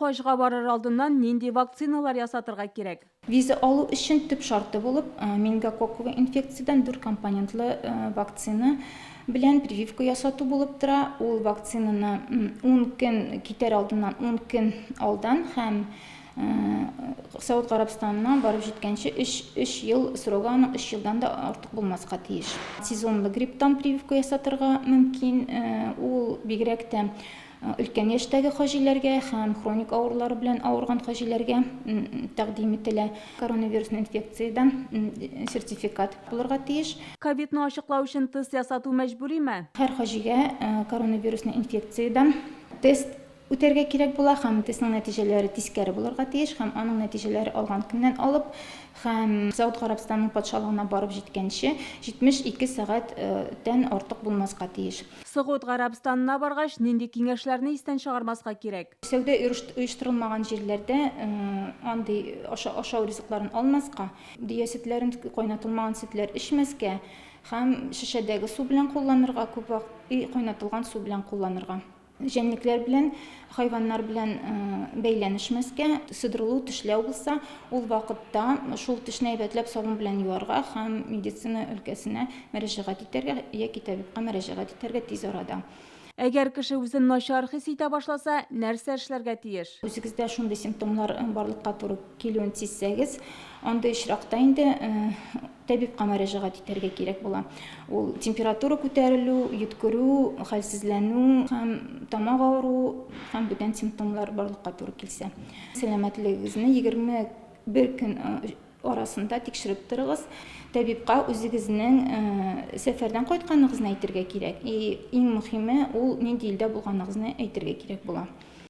Хаҗга барыр алдыннан нинди вакциналар ясатырга кирәк? Виза алу өчен төп шарты булып менингококковый инфекциядән дүрт компонентлы вакцина белән прививка ясату булып тора. Ул вакцинаны ун көн китәр алдыннан ун көн алдан һәм Сауд Гарәбстанына барып җиткәнче өч өч ел срогы аның өч елдан да артык булмаска тиеш. Сезонлы грипптан прививка ясатырга мөмкин. Ул бигрәк тә Өлкән яшьтәге хаҗиләргә һәм хроник авырулары белән авырган хаҗиләргә тәкъдим ителә. Коронавирусный инфекциядән сертификат булырга тиеш. Ковидны ачыклау өчен тест ясату мәҗбүриме? Һәр хаҗигә коронавирусный инфекциядән тест үтәргә кирәк була һәм тестның нәтиҗәләре тискәре булырга тиеш һәм аның нәтиҗәләре алган көннән алып һәм Сауд Гарәбстанының патшалыгына барып җиткәнче 72 сәгать тән артык булмаска тиеш. Согуд Гарәбстанына баргач, нинди киңәшләрне истән чыгармаска кирәк? Сәүдә оештырылмаган җирләрдә андый ашау ризыкларын алмаска, дөя сөтләрен, кайнатылмаган сөтләр эчмәскә һәм шешәдәге су белән кулланырга, күп вакыт кайнатылган су белән кулланырга. Җәнлекләр белән, хайваннар белән бәйләнешмәскә, сыдырылу, тешләү булса, ул вакытта шул тешне әйбәтләп сабын белән юарга һәм медицина өлкәсенә мөрәҗәгать итәргә яки табибка мөрәҗәгать итәргә тиз арада. Әгәр кеше үзен начар хис итә башласа, нәрсә эшләргә тиеш? Үзегездә шундый симптомнар барлыкка туры килүен сизсәгез, андый очракта инде табибка мөрәҗәгать итәргә кирәк була. Ул температура күтәрелү, йөткерү, хәлсезләнү һәм тамак авыруы һәм бүтән симптомнар барлыкка туры килсә. Сәламәтлегегезне 21 көн арасында тикшереп торыгыз. Табибка үзегезнең сәфәрдән кайтканыгызны әйтергә кирәк. И иң мөхиме, ул нинди илдә булганыгызны әйтергә кирәк була.